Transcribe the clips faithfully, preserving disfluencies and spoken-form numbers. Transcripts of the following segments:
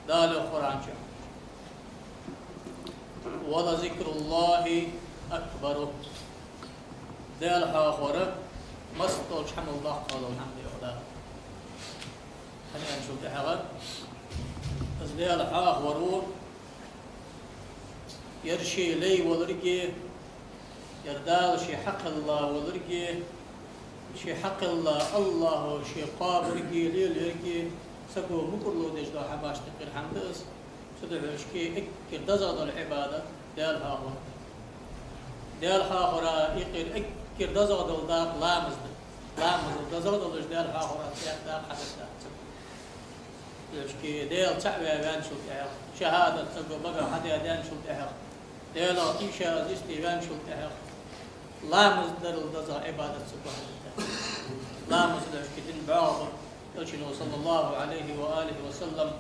Дала йоах Къуръан чу: «ولذكر الله أكبر». Даьла хьоахавар массадолча хӀамал доккхагӀа дола хӀама да, йоах Дала. ХӀана аьлча, цул тӀехьагӀа из Даьла хьоахавар, ер ше лай волга, ер Дала ше хьакхелла волга, ше хьакхелла АллахӀо ше кхоабарга, лелаярга, саго мукӀарло деш дола хӀамаш тӀехьа хӀама да из. Цудухьа шке эггара дезагӀа дола Ӏибадат Даьла хьоахавар да. Даьла хьоахавара юкъера эггара дезагӀа дола дакъа ламаз да. Ламазал дезагӀа долаш Даьла хьоахавара цхьа дакъа хьадаьдац. Цудухьа шке Даьла цаӀ ваь ваьнначул тӀехьагӀа, шахӀадат саго багара хьадаь даьнначул тӀехьагӀа, Даьлах тийша из йисте ваьнначул тӀехьагӀа, ламаз дарал дезагӀа Ӏибадат саго хьадаьдац. Ламаз да шке дина бӀоагӀа бар. Элчано, صلى الله عليه وآله وسلم,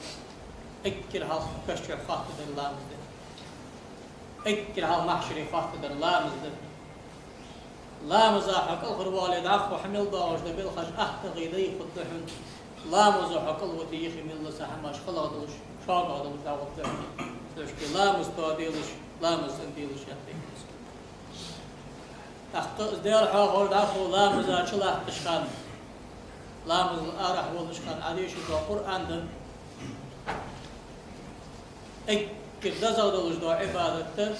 эггара хьалха каш чу хоаттадар ламаз да. Эггара хьалха махьшаре хоаттадар ламаз да. Ламаза хьо кӀалхарвале дӀахо хьа мел доагӀаш дола белхаш аттагӀий дӀайихьаргда хьона. Ламазо хьо кӀалвите юхе мел дола хӀамаш халагӀа долаш, шогагӀа долаш дӀагӀоргда хьона. Цудухьа шке ламаз тоаделаш, ламаз цӀенделаш яхаш. ТӀаккха из Даьла хьоахавар дӀахо ламаза чулатташ хана, ламазал арахьа волаш хана Ӏодешаш дола Къуръан да. Эггара дезагӀа долаш дола Ӏибадат да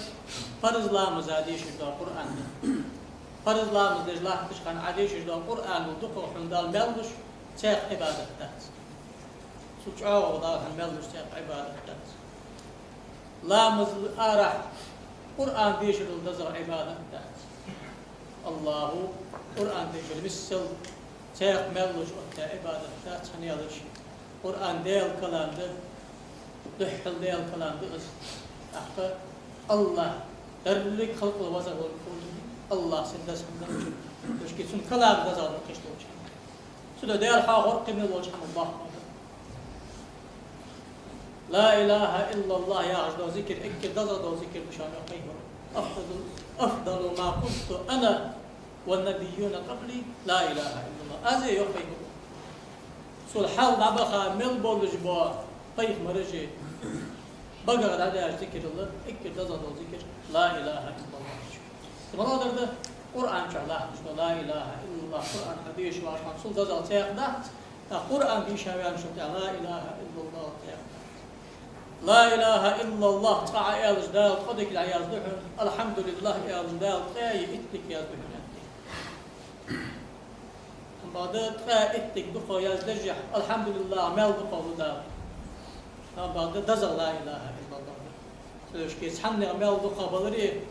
парз ламаза дешаш дола Къуръан да. Парз ламаз деш латташ хана Ӏодешаш дола Къуръанал дукхагӀа хьона Дала маьл луш цхьаккха Ӏибадат дац. Цул чӀоагӀагӀа Дала хьона маьл луш цхьаккха Ӏибадат дац. Ламазал арахьа Къуръан дешарал дезагӀа Ӏибадат дац. АллахӀо Къуръан дешар миссел цхьаккха маьл луш оттадаь Ӏибадат дац, хӀана аьлча Къуръан Даьла калам да, духхьал Даьла калам да из. ТӀаккха АллахӀ деррига халкъал везагӀа вола АллахӀ сина деза хӀама да из. Цудухьа шке цун калам дезагӀа да кхыча долча хӀаманна. Цудухьа Даьла хьоахавар кхы мел волча хӀамал доккхагӀа да. «لا إله إلا الله» яхаш дола зикар эггара дезагӀа дола зикар да, шоана йоах пайхамаро: «أفضل، أفضل ما قلت أنا والنبيون قبلي لا إله إلا الله». Аз, йоах пайхамаро, сол хьалха дӀабаха мел болаш бола пайхамараши багара дӀадаьча зикарал эггара дезагӀа дола зикар «لا إله إلا الله». Из малагӀдар да? Къуръан чу латташ дола «لا إله إلا الله». Къуръан хьо дешаш вале хьона, цул дезагӀа цхьаккха дац. ТӀаккха Къуръан дийша ваьнначул тӀехьагӀа «لا إله إلا الله» цхьаккха дац. «لا إله إلا الله» цкъа Ӏоаьлча, Дала ткъо дика дӀаязду хьона, «الحمد لله» аьлча, Дала ткъаь итт дика язду хьона, аьннад. Амма бакъда ткъаь итт дика дукхагӀа яздеш, «الحمد لله» маьл дукхагӀа лу Дала. Амма бакъда дезагӀа «لا إله إلا الله» да. Цудухьа шке цхьаннех маьл дукхагӀа балари,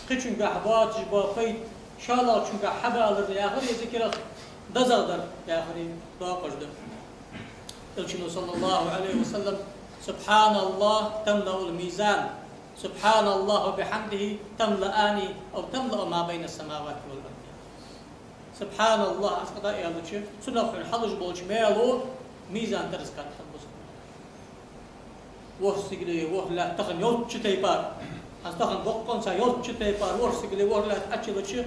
кхычунгахьа боацаш бола пайда шоллагӀчунгахьа хьабалар яхари зикарах дезагӀа дар яхари доакъош да. Элчано, صلى الله عليه وسلم: «سبحان الله تملأ الميزان، سبحان الله وبحمده تملأان أو تملأ ما بين السماوات والأرض». «СубхьаналлахӀ» аз кхы дӀааьлча, цунах хьона хьалуш болча маьло мизан тереза кад хьалбузу. ВорхӀ сигалеи ворхӀ лаьттеи тахан йолча тайпара, аз тахан боккъонца йолча тайпара ворхӀ сигалеи ворхӀ лаьттеи Ӏочуйиллача,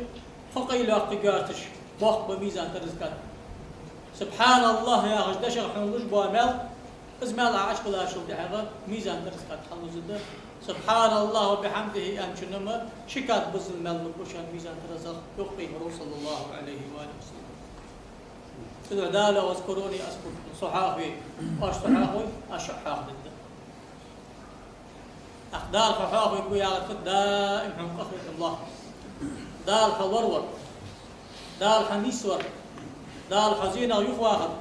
тхо къайлаяккха гӀерташ боккха ба мизан тереза кад. «СубхьаналлахӀ» яхача дешах хьона луш бола маьл, из маьл Ӏа Ӏочубиллачул тӀехьагӀа мизан тереза кад хьалбузаргда. «СубхьаналлахӀи ва бихьамдихӀи» аьнначун-м ши кад буззал маьл лургба шоана мизан терезах, йоах пайхамаро, صلى الله عليه وآله وسلم. Цудухьа Дала йоах: «اذكروني أذكركم». Со хьоахаве, оаш со хьоахаве, аз шоана хьоахадергда. ТӀаккха Дала хьо хьоахавергва яхар фуд? Даим хьона къахетам лоархӀар. Дала хьо лоравар. Дала хьо нийсвар. Дала хьо зенах юхавахар.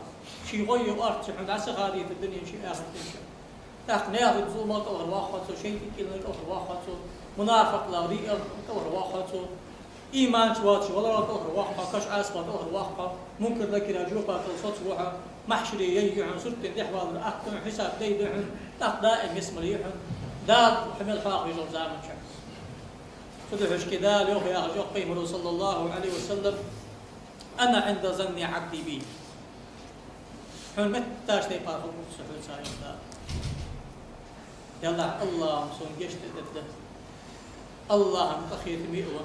Ший гӀой а орц а хьона дӀасахадийтар дунен чуи ахартен чуи. ТӀаккха наьха зуламах кӀалхарвоаккх хьо цо, шайтӀий кӀийланах кӀалхарвоаккх хьо цо, мунафикъалах, риах кӀалхарвоаккх хьо цо, иман чу воацаш валарах кӀалхарвоаккх хьо, каша Ӏаьсах кӀалхарвоаккх хьо, Мункар-Накира жопа тӀа соцаву хьо, махьшаре яй я хьона, суртан тӀехьа валара атта я хьона, хьисап дай да хьона, тӀаккха даим ялсмале я хьона, Дала хьо мел хьоахавеш йолча заман чухь. Цудухьа шке Дала йоах яхаш, йоах пайхамаро, صلى الله عليه وسلم: «أنا عند ظن عبدي بي». Хьона метташ тайпара хургва со хьоца, йоах Дала. Деллахь, АллахӀа-м сона гешт дергда. АллахӀа-м къахетаме а ва.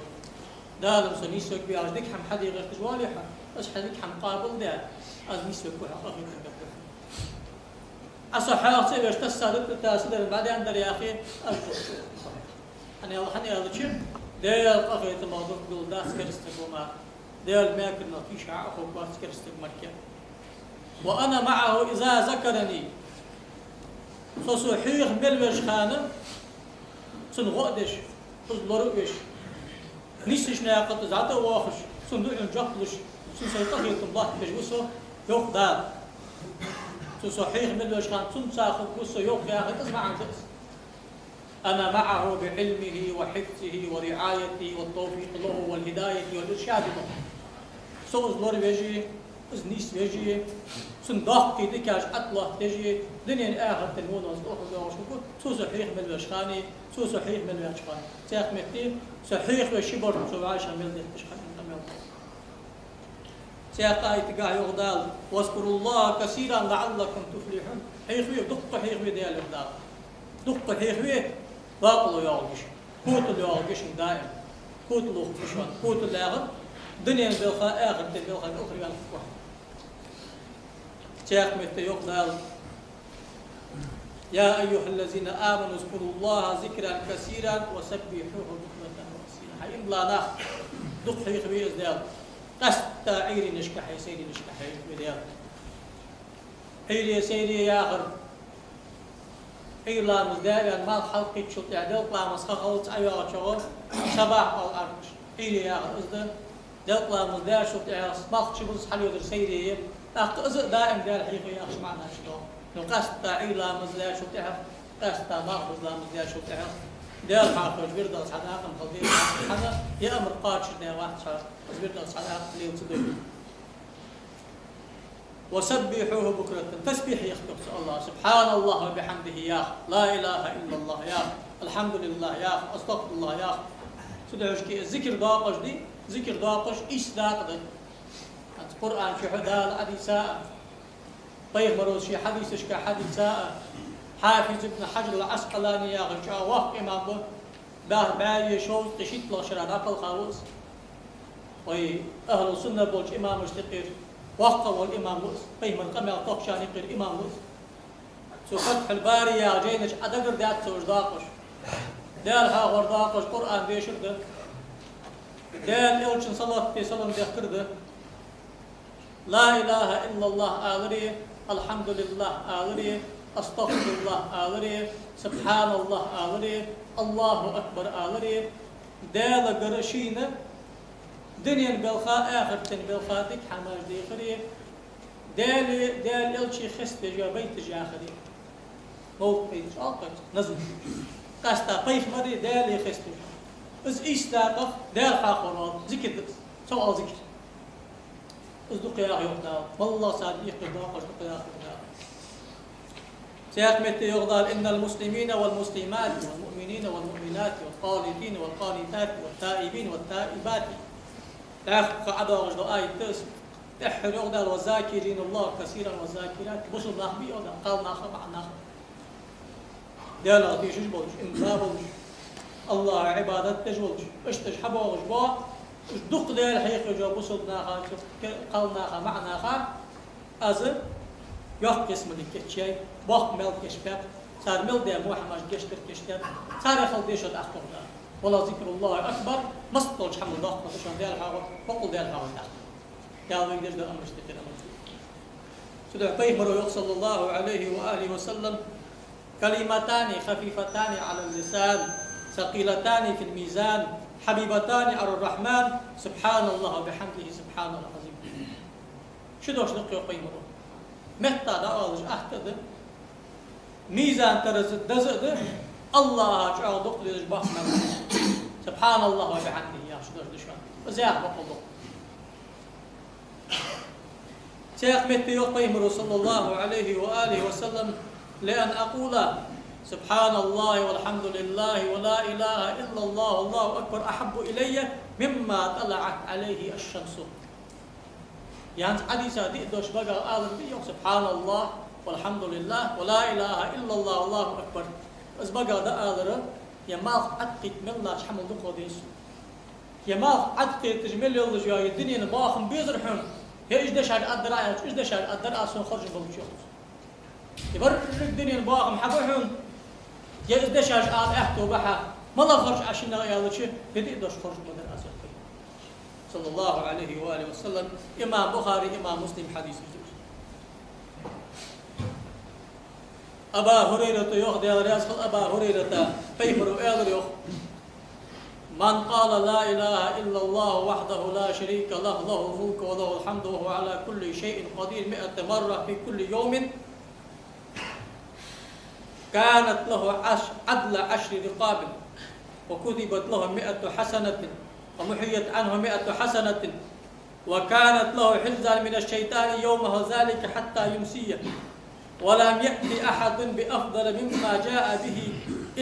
Дала-м со нийсвергва яхаш дика хӀама хьаде гӀерташ вале хьо, аз хьа дика хӀама къоабалдаь, аз нийсвергва хьо, къахетам бергба хьона. Ӏа со хьоьху ца веш, тасса дукха тасса дар, баьденна дар яхе, аз хӀана аьлча, Даьла къахетамах дукха дола дац керастаг ва мара. Даьла мекарнах тийша Ӏоховргвац керастаг мара. وأنا معه إذا ذكرني. Со цо хьоьху мел веш хана, цунна гӀо а деш, из лоравеш, нийсача наькъа тӀа из дӀатӀа а воахаш, цунна дуӀан жоп луш, цунна са къахетам лоаттабеш ва со, йоах Дала. Цо со хьоьху мел веш хана, цунца хургва со, йоах, яхар, из маӀан да из. أنا معه بعلمه وحفظه ورعايته والتوفيق له والهداية والإرشاد له. Со из лоравеш а, из нийсвеш а, цунна доккхий дикаш Ӏотлоаттадеш а, дунен, ахартен вонах из дохьал доагӀаш хургва, цо со хьоьху мел веш хана, цо со хьоьху мел ваьча хана. Цхьаькха метте, со хьоьху веш ши барт цо вӀашагӀ мел детташ хана, къамаьл. Цхьаькха аятагахь йоах Дала: واذكروا الله كثيرا لعلكم تفلحون. Хьоьху ве, дукха хьоьху ве, Дала йоах Дала. Дукха хьоьху ве, бакъ ло йоагӀа гиш, котало йоагӀа гиш даим. Котало хургва шоана, котало яхар дунен белха, ахартен белха кӀалхарваьнна хургва. Цхьаькха метте йоах Дала: يا أيها الذين آمنوا اذكروا الله ذكرا كثيرا وسبحوه بكرة وأصيلا. ХӀай иман дилла нах, дукха хьоьху ве из Даьла. Къаьстта Ӏуйранашкахьеи сайранашкахьеи хьоьху ве Даьла. Ӏуйре, сайре яхар, Ӏуйра ламаз даь а ваьнна, малх хьалкхийттачул тӀехьагӀа делкъа ламаз ха хилча ӀойоагӀача гӀо сабахь оал Ӏарбаша. Ӏуйре яхар из да. Делкъа ламаз даьчул тӀехьагӀа малх чубуза хьалйодар сайре я. ТӀаккха из а даим Даьла хьоьху яхаш маӀан чудоагӀа. Ну, къаьстта Ӏуйра ламаз даьчул тӀехьагӀа, къаьстта малхбуза ламаз даьчул тӀехьагӀа Даьла хьоахавеш вирдах цхьа дакъа ма хила деза хьона, е амар кхоачашдаь вац хьо, из вирдах цхьа дакъа лела ца дойла. وسبحوه بكرة, тасбихь яхалда цу АллахӀа. سبحان الله وبحمده ях, لا إله إلا الله ях, الحمد لله ях, أستغفر الله ях. Цудухьа шки зикар доакъаш да, зикар доакъаш ийс дакъа да. ХӀанз Къуръан чу хьо Дала хьадийца а, пайхамаро ший хьадисашка хьадийца а, Хьафиз ибн Хьаджар ал-Ӏаскъалани яхаш чӀоагӀа воккха имам ва, бӀаь, бӀаьи шовзткъеи шийтталагӀча шера дӀакхелха ва из. Вай ахӀлу сунна болча имамашта юкъера воккха вола имам ва из, пайхамара къамаьл тохкачарна юкъера имам ва из. Цо Фатхьул Бари яхача жайна чу Ӏа дагардаьд цо уж доакъаш. Даьла хьоахавар доакъаш Къуръан дешар да. Даьла Элчанна салоатеи салам дехкар да. لا إله إلا الله алари, الحمد لله алари, أستغفر الله алари, سبحان الله алари, الله أكبر алари, Даьлагара шийна дунен белха, ахартен белха дика хӀамаш дехари, Даьлеи Даьла Элчеи хеставеш йола байташ яхари. Мовлид байташ оал-кх, назм. Къаьстта пайхамареи Даьлеи хеставеш. Из ийс дакъах Даьла хьоахавар оал, зикар да из. Цох оал зикар. Из дукха яха йоах Дала. МоллагӀа царна ийккхача доакъашта дукха яха йоах Дала. Цхьаькха метте йоах Дала: إن المسلمين والمسلمات والمؤمنين والمؤمنات والقانتين والقانتات والتائبين والتائبات. ТӀаккха ӀодоагӀаш дола аят да из. ТӀеххьара йоах Дала: والذاكرين الله كثيرا والذاكرات. Бусалба нах ба йоах Дала, кхалнах а, маӀанах а. Даьлах дешаш болаш, иман дилла болаш, АллахӀа Ӏибадат деш болаш, иштта уж хьабоагӀаш бола, уж дукха Даьла хьехавеш бола бусалба наха, кхалнаха, маӀанаха Аз йоккха ялсмале кийчъяьй, боккха маьл кийчбаьб, цар мел даь во хӀамаш гешт дар кийчдаьд, царех хила дезаш да аз, йоах Дала. ولذكر الله أكبر, массадолча хӀамал доккха да шоана Даьла хьоахавар, боккъал Даьла хьоахавар да. Даьла вайга деш дола амараш тӀехьа амараш. Цудухьа пайхамаро йоах, صلى الله عليه وآله وسلم: كلمتان خفيفتان على اللسان ثقيلتان في الميزان حبيبتان إلى الرحمن، سبحان الله وبحمده، سبحان الله العظيم. Ши дош да-кх, йоах пайхамаро. Метта дӀаоалаш атта а да, мизан тараза деза а да, АллахӀа чӀоагӀа дукха дезаш боккха маьл да. سبحان الله وبحمده яха ши дош да шоана. Из яха боккъал да. Цхьаькха метте йоах пайхамаро, صلى الله عليه وآله وسلم: لأن أقول سبحان الله والحمد لله ولا إله إلا الله والله أكبر أحب إلي مما طلعت عليه الشمس. Яьннар хьадиса диъ дош багах алар да, йоах: سبحان الله والحمد لله ولا إله إلا الله والله أكبر. Из багах дӀаалар, е малх Ӏадкхийтта мел латтача хӀамал дукха деза сона. Е малх Ӏадкхеташ мел йолаш йола е дунен бахам безар хьона, е уж дешаш аргдар аьлча, уж дешаш аргдар аз сона харжам болаш, йоах цо. Е берригача дунен бахам хьа ба хьона, е из дешаш ала аьттув ба хьа, малагӀа харжа Ӏа шиннех аьлча, е диъ дош харжа ма дар аз, йоах пайхамара, صلى الله عليه وآله وسلم. Имам Бухари, имам Муслим хьадис да. Аба Хурайрата йоах, Даьла раьза хилва Аба Хурайрата, пайхамара аьлар йоах: من قال لا إله إلا الله وحده لا شريك له، له الملك وله الحمد وهو على كل شيء قدير، مائة مرة في كل يوم، كانت له عش-، عدل عشر رقاب، وكتبت له مائة حسنة، ومحيت عنه مائة حسنة، وكانت له حرزا من الشيطان يومه ذلك حتى يمسي، ولم يأت أحد بأفضل مما جاء به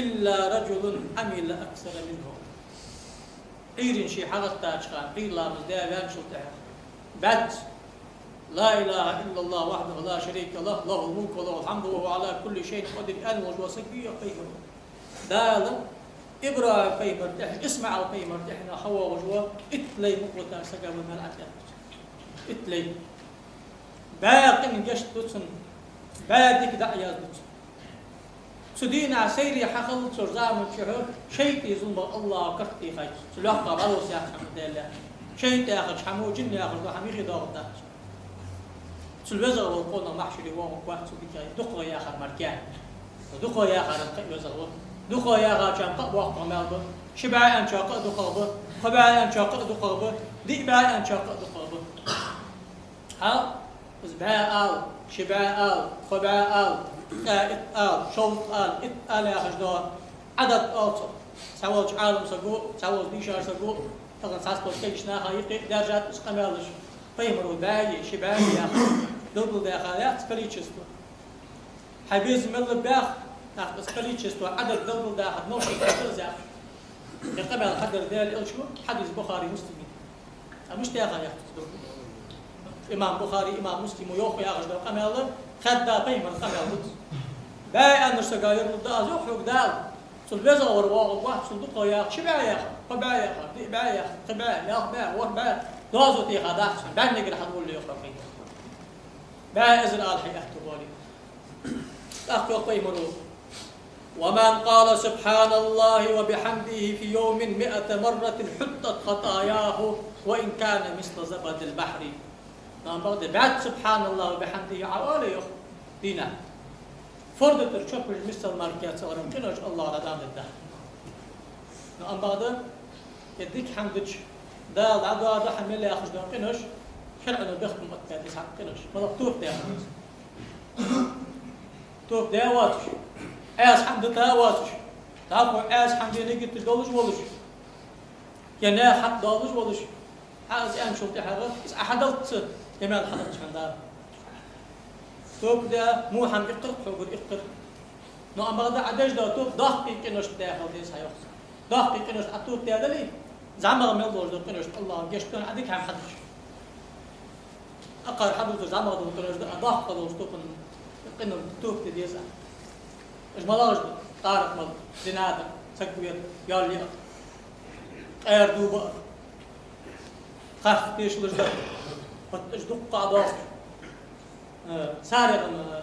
إلا رجل عمل أكثر منه. Ӏуйрийна ше хьалгӀаттача хана, Ӏуйра ламаз даь ваьнначул тӀехьагӀа, бӀаьзза: لا إله إلا الله وحده لا شريك له، له الملك وله الحمد وهو على كل شيء قدير, аьнна волаш вола саг вий, йоах пайхамара. Дала ИбрахӀим пайхамара тӀехьа, ИсмаӀал пайхамара тӀехьа хьавоагӀаш вола итт лай мукъа витача сага ва мел Ӏа тӀехьа. Итт лай. БӀаь къина гешт ду цунна, бӀаь дика дӀа а язду цунна. Цу дийнахьа сайре хьахиллача заман чухь шайтӀий зуламах АллахӀа карт тийхай, цу лоаккхагӀа бӀаргагуш яхача хӀамах Даьла. ШайтӀа яхача хӀамо, жин яхаш дола хӀама юхе доагӀаргдац. Цул везагӀа вола къонах махьшаре воагӀаргвац цу диках, дукхагӀа яхар мара кхы а. ДукхагӀа яхарах кхы а везагӀа ва. ДукхагӀа яхачоа кхы а боккхагӀа маьл ба. Ши бӀаь аьнначоа кхы а дукхагӀа ба. Кхо бӀаь аьнначоа кхы а дукхагӀа ба. Диъ бӀаь аьнначоа кхы а дукхагӀа ба. Хьа, из бӀаь ала, ши бӀаь ала, кхо бӀаь ала, ткъаь итт ала, шовзткъа ала, итт ала яхаш дола Ӏадад оал цох. Цхьаволча Ӏалам саго, цхьаволча дийшача саго, тахан цхьацца кагийча наха юкъе даьржад из къамаьлаш. Пайхамара бӀаь, ши бӀаь яхаш белгалдаьха яц количество. Хьай безам мел ба баьха, тӀаккха из количество, Ӏадад белгалдахар новшал хьадар из яхаш. Ер къамаьл хьадар Даьла Элчано, хьадис Бухари, Муслима. Ткъа мишта яха яхац из ду? Имам Бухари, имам Муслима йоах яхаш дола къамаьл, хадда пайхамара къамаьл да из. БӀаь аьннача сага яр лургда аз, йоах хьога Дала. Цул везагӀа вар воагӀаргвац, цул дукхагӀа яхар, ши бӀаь яхар, кхо бӀаь яхар, диъ бӀаь яхар, кхы бӀаь, ялх бӀаь, ворхӀ бӀаь, доазув теха дац цунна, бӀаьннегара хьадоаллалца, йоах пайхамара. БӀаь эзар ала хьай аьттув боале. ТӀаккха йоах пайхамара: ومن قال سبحان الله وبحمده في يوم مائة مرة حطت خطاياه وإن كان مثل زبد البحر. Амма бакъда бӀаьзза سبحان الله وبحمده Ӏа оале, йоах, дийнахьа, форда тӀара чопаш мисал мара кхы а ца ларам къинош АллахӀа дӀадала дергда. Но амма бакъда, е дика хӀама дича, Дала дӀадоаду хьа мел яхаш дола къинош, шарӀо бехк ма оттадаьд из хьа къинош. МалагӀа? Тоба даь хана. Тоба даь а воацаш, Ӏаьса хӀама дита а воацаш, дӀахо Ӏаьса хӀама де нигат долаш волаш, е наьха хьакъ долаш волаш, хьа из аьнначул тӀехьагӀа, из Ӏа хьадалца, е мел хьадалца хьона Дала. Тоба даь, во хӀама иккхар-кх хьогара, иккхар. Но амма бакъда Ӏа деш дола тоба доккхий къиношта даь хила деза хьа, йоах цо. Доккхий къиношта Ӏа тоба даь дале, зӀамагӀа мел долаш дола къиношта АллахӀа гешт ду хьона Ӏа дика хӀама хьадича. Акхар хьадувцар зӀамагӀа дола къинош да, а доккха долаш тоба, къинош тоба де деза. Уж малагӀаш да? ТӀаракъ мала, зина дар, саг вера, йоал яар, къера дув баар, харц тешалаш дар, хӀаьта уж дукха а доагӀаш. Э, сарегӀан, э,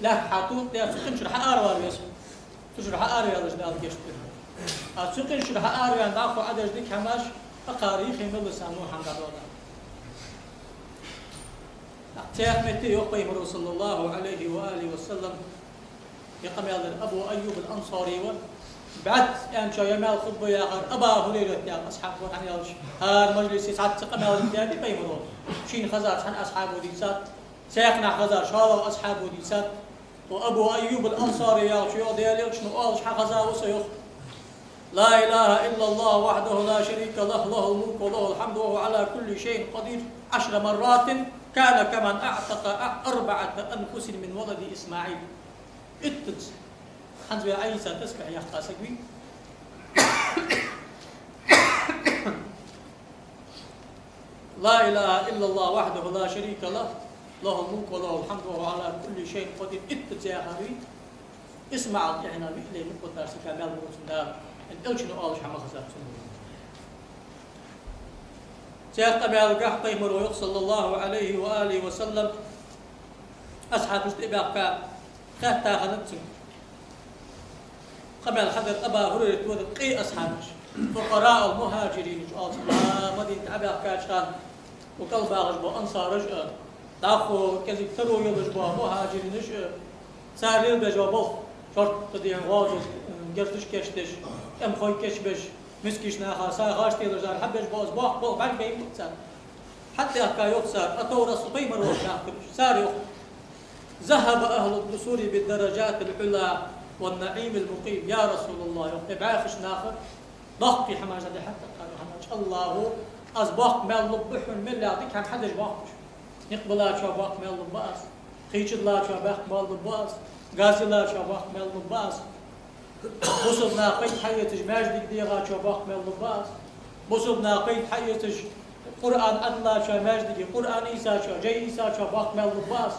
лаьрххӀа тоба даь, цу къина чура хьааравала веза. Цу чура хьаараваьлча Дала гешт ду. А цу къина чура хьаараваьнна дӀахо Ӏа деш дика хӀамаш, акхар йиххе мел луса мо хӀама дӀадоагӀа. Цхьаькха метте йоах пайхамара, صلى الله عليه وآله وسلم, ер къамаьл дир Абу Айюб ал-Ансари ва, бӀаьзза аьнначоа е маьл хургба яхар Аба Хурайрат яха асхьаб ва, хӀана аьлча хӀара мажлисе цхьацца къамаьл дергда пайхамара. Шийна хезар цхьан асхьабо дийцад, цхьаннахьа хезар шоллагӀа асхьабо дийцад. Ва Абу Айюб ал-Ансари яхачо йоах, Даьла Элчано оалаш хьахеза ва со, йоах: لا إله إلا الله وحده لا شريك له، له الملك وله الحمد وهو على كل شيء قدير، عشر مرات كان كمن أعتق أربعة أنفس من ولد إسماعيل. Иттаза хӀанз вай Ӏайса тасбихь яьккха саг вий? لا إله إلا الله وحده لا شريك له، له الملك وله الحمد وهو على كل شيء قدير. Иттаза яхар вий? ИсмаӀал тӀехьенах виъ лай мукъа витача сага маьл лургва цунна Дала. Элчано оалаш хьа ма хезар цунна. Цхьаькха къамаьлагахь пайхамара йоах, صلى الله عليه وآله وسلم: Асхьабаш тӀабаьхка, хаьтта хиннад цунга. Къамаьл хьадар Абу Хурайрата, вада къе асхьабаш. فقراء المهاجرين чу оал цар, Мадината тӀабаьхкача хана укх кӀалбагӀаш бола ансараш а, дӀахо кӀезига таро йолаш бола мухьажиринаш а, цар лелабеш йола болх, шортта дийнахьа гӀазот, герзаш кийчдеш, тӀемахой кийчбеш, мискача наха сагӀаш телаш, цар хьабеш бола из боккха болх бӀаргабайнаб цар. ХьатӀабаьхка йоах цар, أتوا رسول, Пайхамар волча баьхкаб уж. Цар йоах: ذهب أهل الدثور بالدرجات العلى والنعيم المقيم. Я РасулаллахӀ, йоах, тхай бӀаьхийча наха доккхий хӀамаш дӀадихьад тха, хӀана аьлча АллахӀа аз боккха маьл лургба хьона, мел дика хӀама хьадеш боахк уж. Никъ биллачоа боккха маьл лургба аз, кхыча диллачоа боккха маьл лургба аз, газ йиллачоа боккха маьл лургба аз. Бусалба наха пайда хьаэцаш маьждиг дегӀачоа боккха маьл лургба аз. Бусалба наха пайда хьаэцаш Къуръан Ӏодиллачоа маьждиге, Къуръан ийцачоа, жай ийцачоа боккха маьл лургба аз.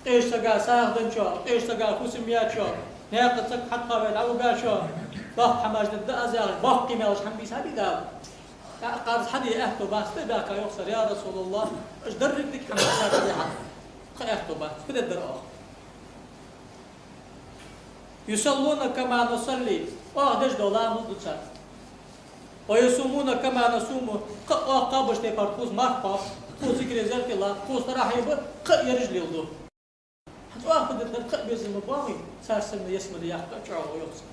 Къеча сага сагӀа денначоа, къеча сага фусам яьчоа, наькъа саг хьатӀаваьнна дӀавигачоа, боккха хӀамаш дергда аз, яхаш, боккхий маьлаш хьабийцаб Дала. ТӀаккха из хьаде аьттув бац, тӀабаьхка йоах цар: я РасулаллахӀ, уж деррига дика хӀамаш хьадеш хьа, тха аьттув бац, фу дергдар оаха? يصلون كما نصلي, оаха деш дола ламаз ду цар. ويصومون كما نصوم, кхы а оаха кхоабаш тайпара тхоца марха кхоаб, тхоца зикр-язар тилла, тхоца тарахьи ба, кхы а ераш леладу. ХӀанз оаха фу дергдар, кхы а безам ба боахий, цар санна ялсмале яккха чӀоагӀо йоах цар.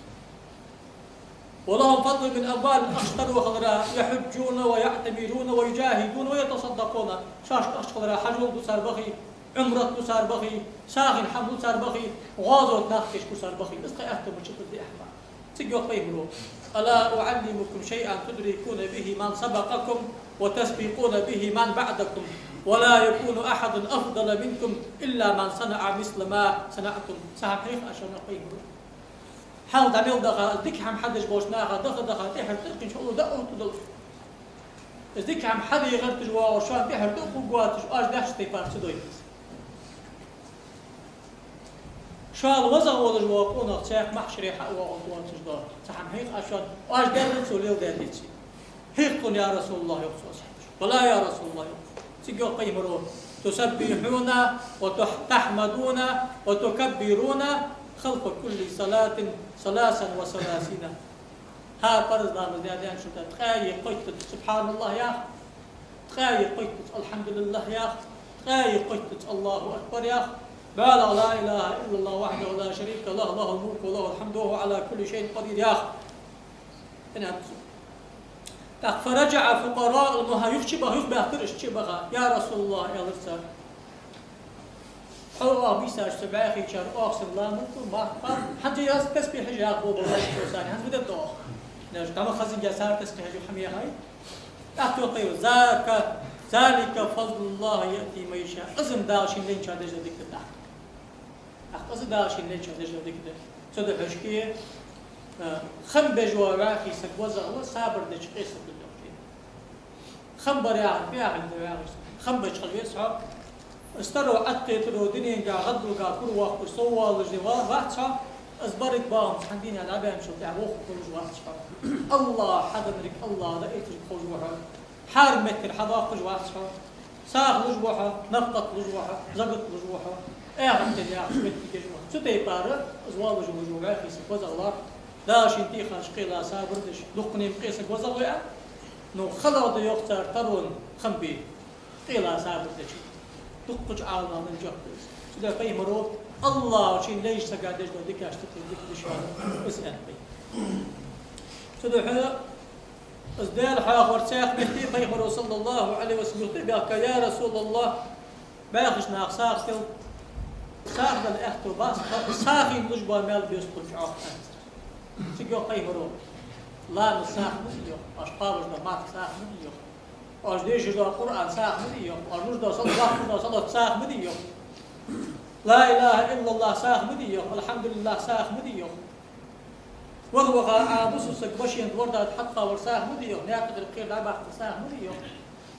ولهم فضل من أموال, ахча таро хиларах, يحجون ويعتمرون ويجاهدون ويتصدقون. Шоашка ахча хиларах хьажол ду цар бахий, Ӏумрат ду цар бахий, сагӀийна хӀама лу цар бахий, гӀазота нах кийчбу цар бахий. Из тха аьттув ма чу тӀа дехьа. Цига йоах Пайхамаро: ألا أعلمكم شيئا تدركون به من سبقكم وتسبقون به من بعدكم ولا يكون أحد أفضل منكم إلا من صنع مثل ما صنعتم. Цхьа хӀама хьех аз шоана, йоах Пайхамаро. Хьалха дӀа мел даха, из дика хӀама хьадеш болча наха даха-даха, тӀехьара тӀакхийнача хьалура дӀаоттаргдолаш. Из дика хӀама хьаде гӀерташ воагӀаш, шоана тӀехьара тӀа а хургвоацаш, оаш даьча тайпара ца дойт из. Шоана вазагӀа волаш вола къонах цхьаькха махьшаре хьавоагӀаргвоацаш дола цхьа хӀама хьех аз шоана, оаш даьр цо леладаьдаций. Хьех тхона, я РасулаллахӀ, йоах цо асхьабашка. Бала, я РасулаллахӀ, йоах. Цига йоах Пайхамаро: تسبحون وتح-، تحمدون وتكبرون خلف كل صلاة ثلاثا وثلاثين. ХӀара парз ламаз даь даьнначул тӀехьагӀа ткъаь кхойттазза سبحان الله ях, ткъаь кхойттазза الحمد لله ях, ткъаь кхойттазза الله أكبر ях, бӀаьлагӀа لا إله إلا الله وحده لا شريك له، له الملك وله الحمد وهو على كل شيء قدير ях. ТӀаккха فرجع فقراء المها-, юха чубаха, юха баьхкар уж чубаха. Я РасулаллахӀ, аьлар цар, хьо оаха бийсача цу бӀаьхийчар оаха санна ламаз ду, марха кхоаб, хӀанз аз тасбихьаш ях бо-, бо-, бо-, бо-, сани, хӀанз фу дергда оаха? Неш, тама хазинга цар тасбихьаш хӀама яхай? ТӀаккха йоах Пайхамаро: ذاك، ذلك فضل الله يؤتيه من يشاء. Из-м Дала шийна лайначоа деш дола дика да. ТӀаккха из Дала шийна лайначоа деш дола дика да. Цудухьа шоашка, а, хам беш вола вӀаьхий саг вазагӀа ва, сабар деча къе саг ва, йоах. Хам бар яхар фу яхилга да, вӀаьхий саг? Хам беча хила веза хьо. Из таро Ӏокхетаро, дуненга, гӀаддалга кура воаккхаш соввалаш ва-, вац хьо. Из барг боагӀанза цхьан дийнахьа дӀабаьнначул тӀехьагӀа вохаргхулаш вац хьо. АллахӀ хьадаьрг, АллахӀа дӀаэцарг ховш ва хьо. Хьарам меттера хьадоаккхаш вац хьо. СагӀа луш ва хьо, нафакъат луш ва хьо, закат луш ва хьо, эхартел яхача моттиге еш ва хьо. Цу тайпара из воаллаш волаш вола вӀаьхий саг вазагӀа лоархӀ, Дала шийна тийхача къелах сабар деш, дуккха нима къе саг вазагӀа ве а, ну, халагӀа да, йоах цар, тарон хам бе, къелах сабар деча. Дуккхача Ӏаламнаха денна жоп да из. Цудухьа Пайхамаро АллахӀа шийна лайнача сага деш дола дикаш тӀа дика деш вар из аьннад вай. Цудухьа из Даьла хьоахавар цхьаькха метте Пайхамаро, صلى الله عليه وسلم, юха тӀабаьхка: я РасулаллахӀ, бӀаьхийча наха сагӀа дел, сагӀа дала аьттув бац, сагӀийна луш бола маьл беза тхона чӀоагӀа, аьнна цар. Цига йоах Пайхамаро: ламаз сагӀа ма дий, йоах, оаш кхоабаш дола марха сагӀа ма дий, йоах, оаш дешаш дола Къуръан сагӀа ма дий, йоах, оаш луш дола сала-, лохкаш дола салот сагӀа ма дий, йоах, لا إله إلا الله сагӀа ма дий, йоах, الحمد لله сагӀа ма дий, йоах. Ваха-ваха Ӏа бусалба саг машина тӀа ворда тӀа хьатӀакхоавар сагӀа ма дий, йоах, наькъа тӀара кхера дӀабаккхар сагӀа ма дий, йоах.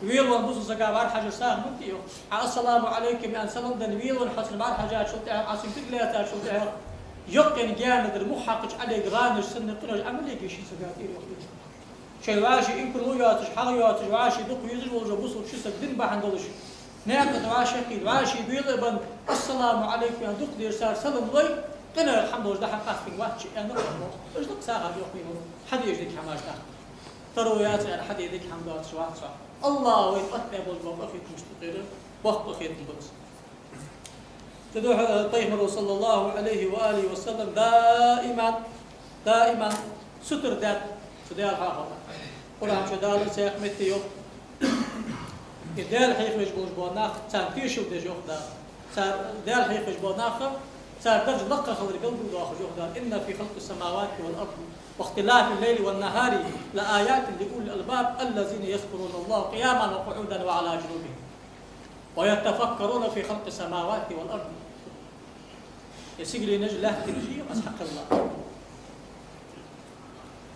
Велавенна бусалба сага бӀарахьажар сагӀа ма дий, йоах. Ӏа السلام عليكم аьнна салам денна велавенна хьо цунна бӀарахьежачул тӀехьагӀа, Ӏа цунга кулг лаьцачул тӀехьагӀа, йоккхача гаьна тӀара мух хьакхача Ӏалега гӀанаш санна къинош Ӏа ма леге ший сага тӀера, йоах. Шоай вӀаший инкарло йоацаш, хьагӀ йоацаш, вӀаший дукха везаш волаш вола бусалба ши саг дин бахьан долаш, наькъа тӀа вӀашагӀкхийтта, вӀаший белабенна, «Ассаламу Ӏалайкум» аьнна дукха деза цар салам лой, къинойх хӀама долаш дӀа-хьа къаьстинг вац ши аьнна, къахьо. Уж дукха сагӀа йохийну, хьадеш дика хӀамаш даха. Таро яц аьнна, хьаде дика хӀама доацаш вац хьо. АллахӀа вайна оттабаь болаш бола къахетамаш тӀехьара боккха къахетам ба из. Цудухьа Пайхамаро, саллаллахӀу Ӏалайхи ва алихи ва саллам, даиман, даиман сутара даьд цу Даьла хьехарах. Къуръан чу Дала цхьаькха метте йоах: «Из Даьла хьехавеш болаш бола нах, царна тешал деш, йоах Дала. Цар, Даьла хьехавеш бола нах, цар дарж лакха хилар белгалдоахаш, йоах Дала: إن في خلق السماوات والأرض واختلاف الليل والنهار لآيات لأولي الألباب الذين يذكرون الله قياما وقعودا وعلى جنوبهم ويتفكرون في خلق السماوات والأرض». Ер сигаленаш а, лаьттанаш а аз хьакхелла.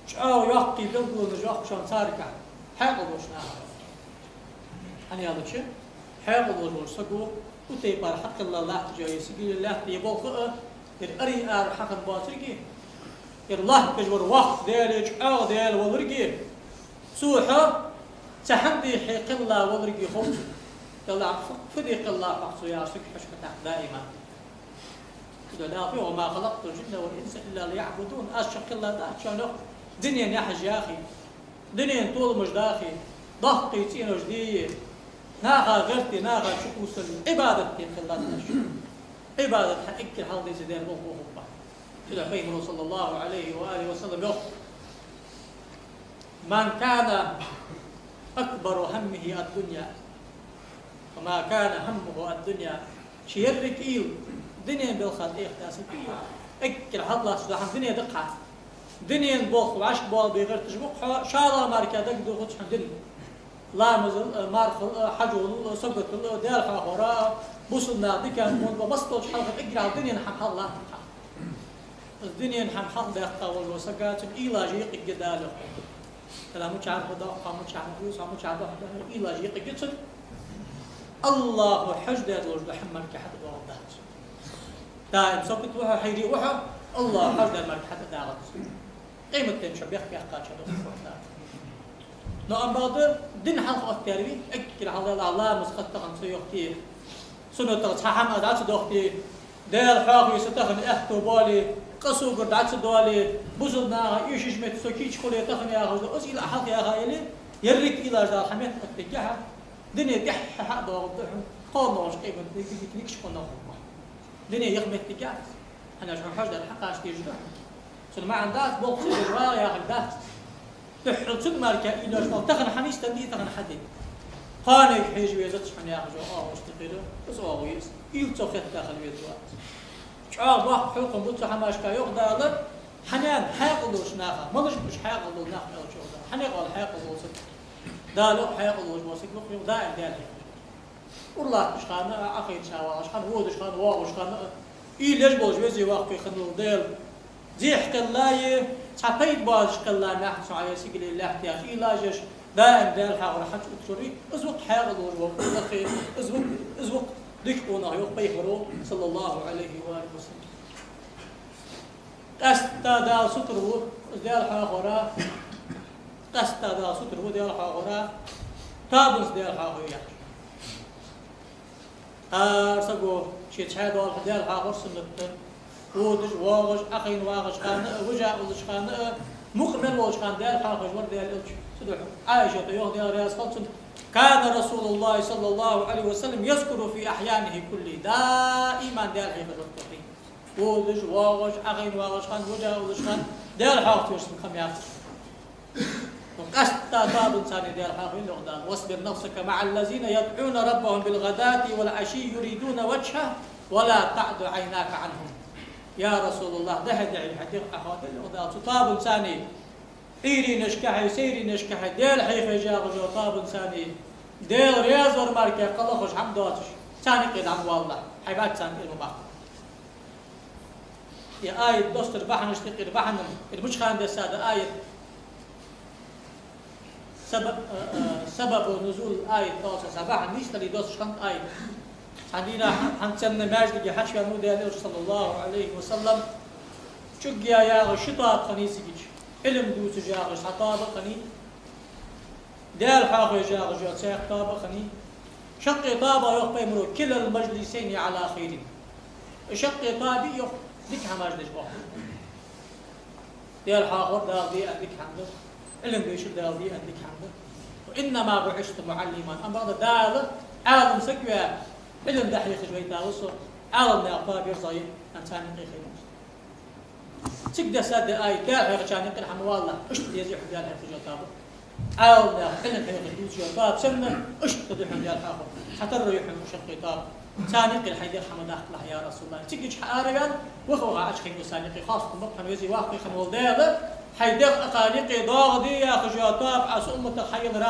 ЧӀоагӀа йоккхий белгалонаш йоах шоана царгахь, хьаькъал долча наха. ХӀана аьлча, хьаькъал долаш волча саго цу тайпара хьакхелла латташ я ер сигале, лаьтта, ер болх а, ер аре ара хьахинна боацилга, ер латташ вар воккха Даьла, чӀоагӀа Даьла волилга, цо хьо цхьан дийнахьа кхелла волилга хов цунна. Далла фу, фу де кхелла хьох цо яхаш, саг хьожаш хетар даиман. Цудухьа Дала йоах: «وما خلقت الجن والإنس إلا ليعبدون». Аз шо кхелла дац шоана, йоах, дунен яхьаш яхе, дунен толамаш дахе, доккхий цӀенош дие, наха гӀерте, наха чукхувсале, Ӏибадат де кхелла дац шо. Ӏибадат хьа эггара хьалха деза Даьла болх ба. Цудухьа Пайхамаро, саллаллахӀу Ӏалайхи ва алихи ва саллам, йоах: «من كان أكبر همه الدنيا، وما كان همه الدنيا». Ший еррига уйла дунен балха тӀехтаса уйла. Эггара хьалха латташ дола хӀама дуне да-кх хьа. Дунен болх вӀашка боалабе гӀерташ ва-кх хьо, шоллагӀа мара дагадохац хьона дин. Ламазал а, мархал а, хьажол а, саготал а, Даьла хьехар а, бусалба наха дикан гӀулакх а, массадолча хьалха эггара хьалха дунен хӀама хьалха латтар-кх хьа. Из дунен хӀама хьалха баьккха волаш вола саг, цун уйлаш юкъе я Дала. Хьа мичахьара хургда, хьа мичахьара хул, хьа мичахьа дохк да, уйлаш юкъе я цун. АллахӀа хьожадаь долаш дола хӀама мара хьатӀадоагӀаргдац. Даим сагота ва хьо, хьайре ва хьо, АллахӀа хьожадаьр мара хьатӀадагӀаргдац. Къематдийнахьа бехк баьккхача духьа хургдац. Но амма бакъда дин хьалха оттадаьр вий, эггара хьалха ламаз хатта тахан ца йохте, суннатах цхьа хӀама дӀа ца дохте, Даьла хьехаве са тахан аьттув боале, къа согара дӀа ца доале, бусалба наха эшаш метте со кийча хуле тахан яхаш да, из уйла хьалха яха яле, еррига уйлаш Дала хьа метта оттаергья хьа, дуне тӀехьа хьа а доагӀаргда хьона, кхоана долча къематдийнахьа дика-дика никача къонахчох хургва хьо. Дуне яха моттиг яц. ХӀана аьлча хьона хьожадаьр хьакхача дезаш да хьона. Цун маӀан дац, болх ца деш вагӀа яхилга дац. Духхьал цунна мара уйла йолаш хила, тахан хьанийсденна дий, тахан хьаде. Кхоанега хьежа везац хьона яхаш йола оагӀув тӀехьара, из оагӀув я из. Уйла цох хетта хила веза вац. ЧӀоагӀа боккха хьехам ба цу хӀамашка, йоах Дала, хьанна хьаькъал долча наха, малаш ба уж хьаькъал дола нах аьлча, йоах Дала. Хьанна къал хьаькъал дола саг? Дала йоах, хьаькъал долаш вола саг ва-кх, йоах, даим Даьла хьехавеш. Ура латтача хана а, Ӏохайна ша вагӀача хана, водача хана, воагӀача хана а, уйла еш болаш веза-воккха хиннав Дала. Дехьа кхеллай, цхьа пайда боацаш кхеллай нах цу хьа е сигале, лаьтта яхаш, уйлаш еш, даим Даьла хьехар хьачуотташ вар, из ва-кх хьаькъал долаш вола саг, из ва-кх, из ва-кх дика къонах, йоах Пайхамаро, саллаллахӀу Ӏалайхи ва алихи ва саллам. Къаьстта Дала сутара ва из Даьла хьехарах, къаьстта Дала сутара ва Даьла хьехарах, тоабанца Даьла хьехаве яхаш. ХӀара саго ше цхьаь долаш Даьла хьехар суннат да. Водаш, воагӀаш, Ӏохайна вагӀача хана а, вижа уллача хана а, мукъа мел волча хана Даьла хьехавеш вар Даьла Элча. Цудухьа Ӏайшата йоах, Даьла раьза хилва цунна: «كان رسول الله صلى الله عليه وسلم يذكر في أحيانه كلها». Даиман Даьла хьехавеш вар цо. Водаш, воагӀаш, Ӏохайна вагӀача хана, вижа уллача хана Даьла хьехавеш цун кхам яц. Къаьстта тоабанца Даьла хьехаве, йоах Дала: «واصبر نفسك مع الذين يدعون ربهم بالغداة والعشي يريدون وجهه ولا تعد عيناك عنهم». Я РасулаллахӀ, дехьа-дехьа хьа дегӀ Ӏохоадалда, йоах Дала, цу тоабанца, Ӏуйренашкахьеи сайренашкахьеи Даьла хьехавеш яхача тоабанца, Даьла раьза вар мара кхы лохаш хӀама доацаш, царна юкъе дӀа ма валалахь, хьай бац царна тӀера ма баккха. Ер аят доссара бахьанаш тӀехьара бахьан, ер мича хана дессад аят? Сабаб, э, э, сабабу нузул аят доссара са бахьан нийслуш доссаш хиннад аят. Цхьан дийнахьа хӀанз царна маьждиге хьачувеннав Даьла Элча, саллаллахӀу Ӏалайхи ва саллам. ЧӀугге яхаш ши тоаба хиннай цига. Ӏилма дувцаш яхаш цхьа тоаба хиннай. Даьла хьехавеш яхаш цхьа тоаба хиннай. Шаккхе тоабах, йоах пайхамаро, كلا المجلسين على خير. Шаккхе тоаба, йоах, дика хӀамаш деш ба. Даьла хьоахавар Дала де аьнна дика хӀама да, Ӏилма дешар Дала де аьнна дика хӀама да. وإنما بعثت معلما. Амма бакъда Дала Ӏалам саг ваь, Ӏилма дӀахьехаш вайтав со, Ӏаламнаьха тоаба ерзае аьнна царна юкъе хайнав со. Цига дессад ер аят: Даьла хьехачарна юкъера хьо ма валалахь, иштта дезий хьона Даьла хьехаш йола тоаба. Ӏаламнаьха, Ӏилма хьехаш дувцаш йола тоаба санна, иштта да хьона Даьла хьоахавар. Цхьатарра я хьона шаккхе тоаба. Царна юкъера хьай дегӀ хьа ма даккхалахь, я РасулаллахӀ. Цига чу хьа ара ваьнна, ваха-ваха Ӏочу хайнав царна юкъе, хоастам ба-кх хьона, веза воккха хинна вола Даьла, хьай дегӀ акхарникъе доагӀаде яхаш йола тоаба Ӏа са умматах хьаелар.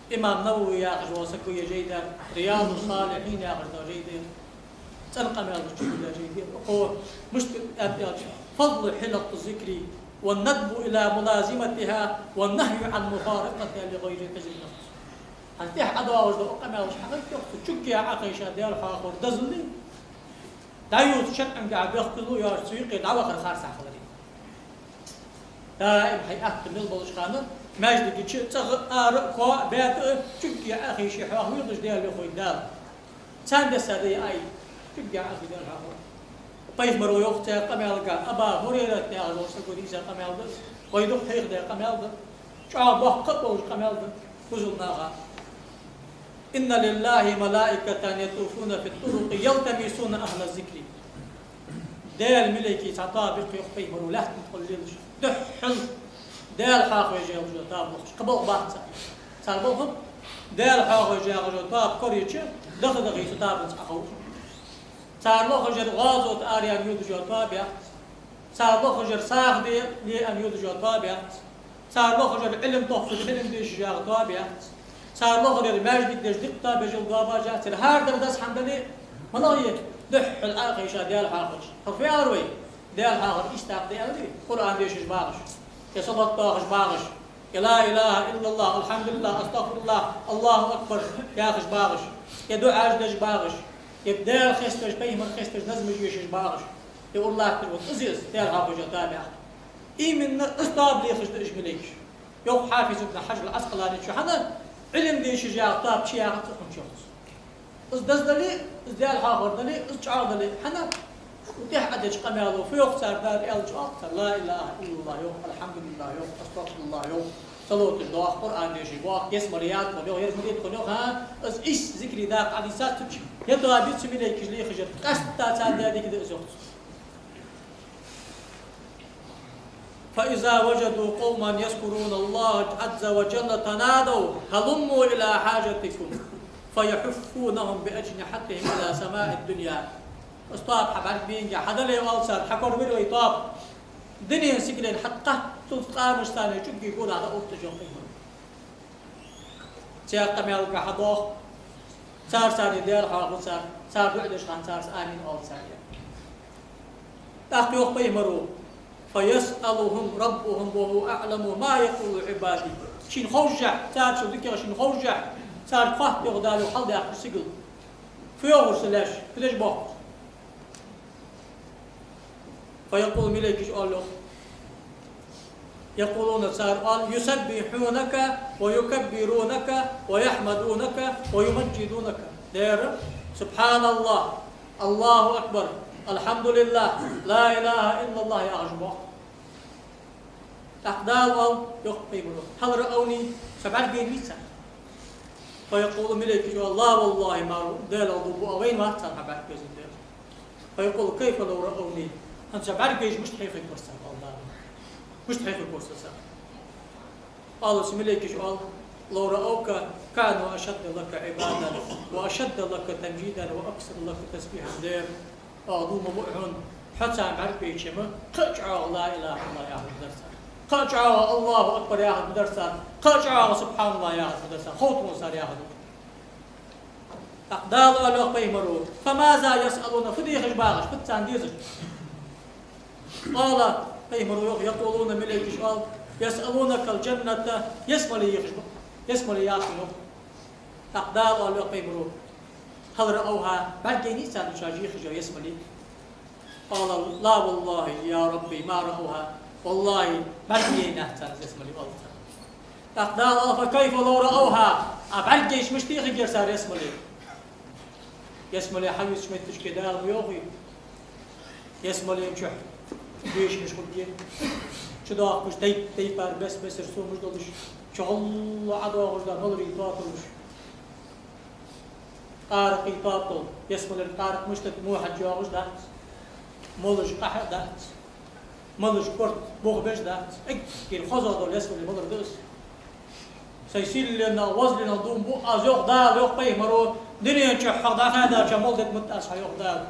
Имам Навави яхаш вола саг ва ер жайна, «Рияду-с-Салихьин» яхаш дола жай да ер, цӀена къамаьлаш чу дола жай да ер. Укхо мишта аьннад аьлча: «فضل حلق الذكر والندب إلى ملازمتها والنهي عن مفارقتها لغير عذر». ХӀанз тӀехьа ӀодоагӀаш дола къамаьлаш хьахайт, йоах цо, чугге Ӏохайша Даьла хьоахавар дозал, дӀаювца шарӀагахьа бехказло йоацаш цу юкъе дӀавахар харцахьа хилар. Даим хьай атта мел болча хана маьждига чу, цӀагӀа, ара, коа, баьта а чугге Ӏохайше хьоахаве дезаш Даьла юхе Дала. Царна дессад ер аят: чугге Ӏохайша Даьла хьоахавар. Пайхамаро йоах цу къамаьлагахьа, Аба ХӀурайрата яхаш волча саго дийца къамаьл да из, вай дукха хьехадаь къамаьл да, чӀоагӀа боккха а болаш къамаьл да бусалба наха: «إن لله ملائكة يطوفون في الطرق يلتمسون أهل الذكر». Даьла малейкий цхьа тоаба я-кх, йоах пайхамаро, лаьттан тӀа лелаш, духхьал Даьла хьоахавеш йола тоаба лохаш, кхы болх бац цар. Цар болх Даьла хьоахавеш йола тоаба корайича, даха-дахе цу тоабанца Ӏоховш. Цар лохаш яр гӀазота араяьнна йодаш йола тоаба яц. Цар лохаш яр сагӀа де леанна йодаш йола тоаба яц. Цар лохаш яр Ӏилма тохкаш, Ӏилма дешаш йола тоаба яц. Цар лохаш яр маьждиг деш дикка тоаба еш йола тоабаш яц. Цар хӀара дар даза хӀама дале а, малагӀа я, духхьал Ӏохайша Даьла хьоахавеш. Хьо фу аьлар вай? Даьла хьоахавар ийс дакъа да аьлар вай: Къуръан дешаш багӀаш, е салот доахаш багӀаш, е لا إله إلا الله, الحمد لله, أستغفر الله, الله أكبر яхаш багӀаш, е дуӀаш деш багӀаш, е Даьла хеставеш, пайхамар хеставеш назмаш ешаш багӀаш. Е ура латташ ва из, из Даьла хьоахавеш йола тоаба яц. Именно из тоаба лехаш да уж малейкаш. Йоах Хьафиз ибн Хьажар ал-Ӏаскъаланечо: хӀана, Ӏилма дешаш яха тоаба чу яхац укхунча, йоах цо. Из деза дале а, из Даьла хьоахавар дале а, из чӀоагӀа дале а, хӀана, укх тӀехьа Ӏадеча къамаьло фу йоах цар, дар аьлча, оал цар: لا إله إلا الله йоах, الحمد لله йоах, أستغفر الله йоах, салоташ доах, Къуръан дешаш боах, ялсмале яц хьона йоах, ялсмале яц хьона йоах, хӀа, из ийс зикарий дакъа Ӏодийцад цу чу. Ер тоаба я цу малейкаша лехаш яр, къаьстта царна даь дика да из, йоах цо. فإذا وجدوا قوما يذكرون الله عز وجل تنادوا: هلموا إلى حاجتكم، فيحفونهم بأجنحتهم إلى سماء الدنيا. Из тоаба хьабӀаргабенгехьа, хьадале, оал цар, хьакоравир вай тоаба, дунен сигален хьатӀакхаччалца къамашца чӀугге гора дӀаотташ, йоах пайхамаро. Цар къамаьлага хьадоах, цар царца Даьла хьоахаву цар, цар дуӀа деш хана царца амин оал цар. ТӀаккха йоах пайхамаро: فيسألهم ربهم وهو أعلم ما يقول عبادي. Шийна ховшшехь, царца дикагӀа шийна ховшшехь, царга хоатт, йоах Дала, йоах, хьалдаьккхача сигала: фу йоахар са лаьш, фу деш боахк? فيقول, малейкаша оал, йоах, يقولون, цар оал: يسبحونك ويكبرونك ويحمدونك ويمجدونك. Дера, سبحان الله, الله أكبر, الحمد لله, لا إله إلا الله яхаш боахк. ТӀаккха Дала оал, йоах пайхамаро: هل رأوني, со бӀаргагойнавий царна? فيقول, малейкаша оал: لا والله ما رأوني, Даьлах дув буъ, вайна вац царна хьо бӀаргагойзар, Даьла. فيقول: كيف لو رأوني؟ ХӀанз со бӀаргагойча мишта хьехаргвар царна, оал Дала. Мишта хьехаргвар со царна? Оал цу малейкаша, оал: لو رأوك كانوا أشد لك عبادة وأشد لك تمجيدا وأكثر لك تسبيحا. Дера, оаха дув ма буъ хьона, хьо царна бӀаргагойча-м кхы а чӀоагӀа لا إله إلا الله яхаргдар цар, кхы а чӀоагӀа الله أكبر яхаргдар цар, кхы а чӀоагӀа سبحان الله яхаргдар цар, ховргда цар яхар. ТӀаккха Дала оал, йоах пайхамаро: فماذا يسألون, фу дехаш багӀаш, фуд царна дезар? قال, пайхамаро йоах: يقولون, малейкаша оал: يسألونك الجنة, ялсмале ехаш ба, ялсмале яц, йоах. ТӀаккха Дала оал, йоах пайхамаро: هل رأوها, бӀаргагойнавий царна шоаш ехаш йола ялсмале? قال: لا والله يا رب ما رأوها, валлахӀи, бӀаргагойнаяц царна ялсмале, оал цар. ТӀаккха Дала аьлар: «فكيف لو رأوها». А бӀаргайча мишта хургьяр цар ялсмале? Ялсмале хьавийсача моттиге Дала ма йоахий. Ялсмален чу бешамаш хургья. ЧудоагӀаш тайп-тайпара бес-бесара сомаш долаш, чугӀолла ӀодоагӀаш да маларий тоаталуш. Къаракъий тоатал, ялсмалера къаракъ мишта да, мухьаж йоагӀаш дац. Молаш къахьа а дац. Малаш корта бухабеш дац. Эггара хозагӀа дола ялсмале малар да из. Сай сийленах, вазленах дув буъ аз, йоах Дала, йоах пайхамаро, дунен чу хьо дӀахаьдача мел дергда аз хьа, йоах Дала.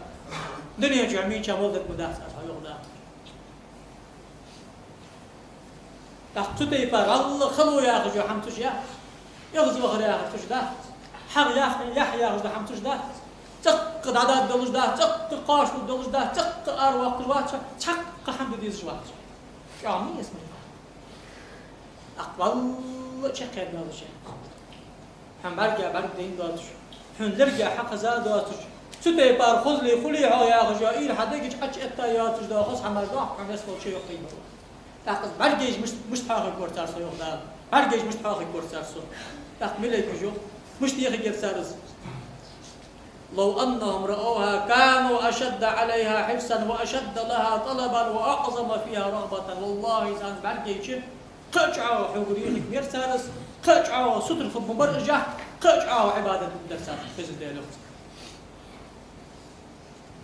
Дунен чу мича мел дергдац аз хьа, йоах Дала. ТӀаккха цу тайпара валла хало яхаш йола хӀама цу чу яц. ЭгӀазвахар яхар цу чу дац. ХьагӀ яхь, яхь яхаш дола хӀама цу чу дац. ЦӀаккха дӀадоадаш долаш дац, цӀаккха кхоачаш долаш дац, цӀаккха аравоаккхаш вац, цхьаккха хӀама де дезаш вац. ЧӀоагӀа ма ялсмале. ТӀаккха валла чакхъяьнна йолаш я. Хьона бӀарга бӀаргадайна доацаш, хьона лерга хьакхаза доацаш, цу тайпара хозал хулий хьо яхаш йола уйла хьа дега чу Ӏочуэтта йоацаш дола хоза хӀама да хьона ялсмале, йоах пайхамаро. ТӀаккха из бӀаргайча мишта, мишта хьоахайргьяр цар со, йоах Дала. БӀаргайча мишта хьоахайргьяр цар со? ТӀаккха малейкаша йоах, мишта хургьяр цар из? لو أنهم رأوها كانوا أشد عليها حرصا وأشد لها طلبا وأعظم فيها رغبة. ВаллахӀи, царна бӀаргайча, кхы а чӀоагӀа хьогара хургьяр цар из, кхы а чӀоагӀа сутара хургбар уж, кхы а чӀоагӀа Ӏибадат дергдар цар, Везан Даьла, йоах цар.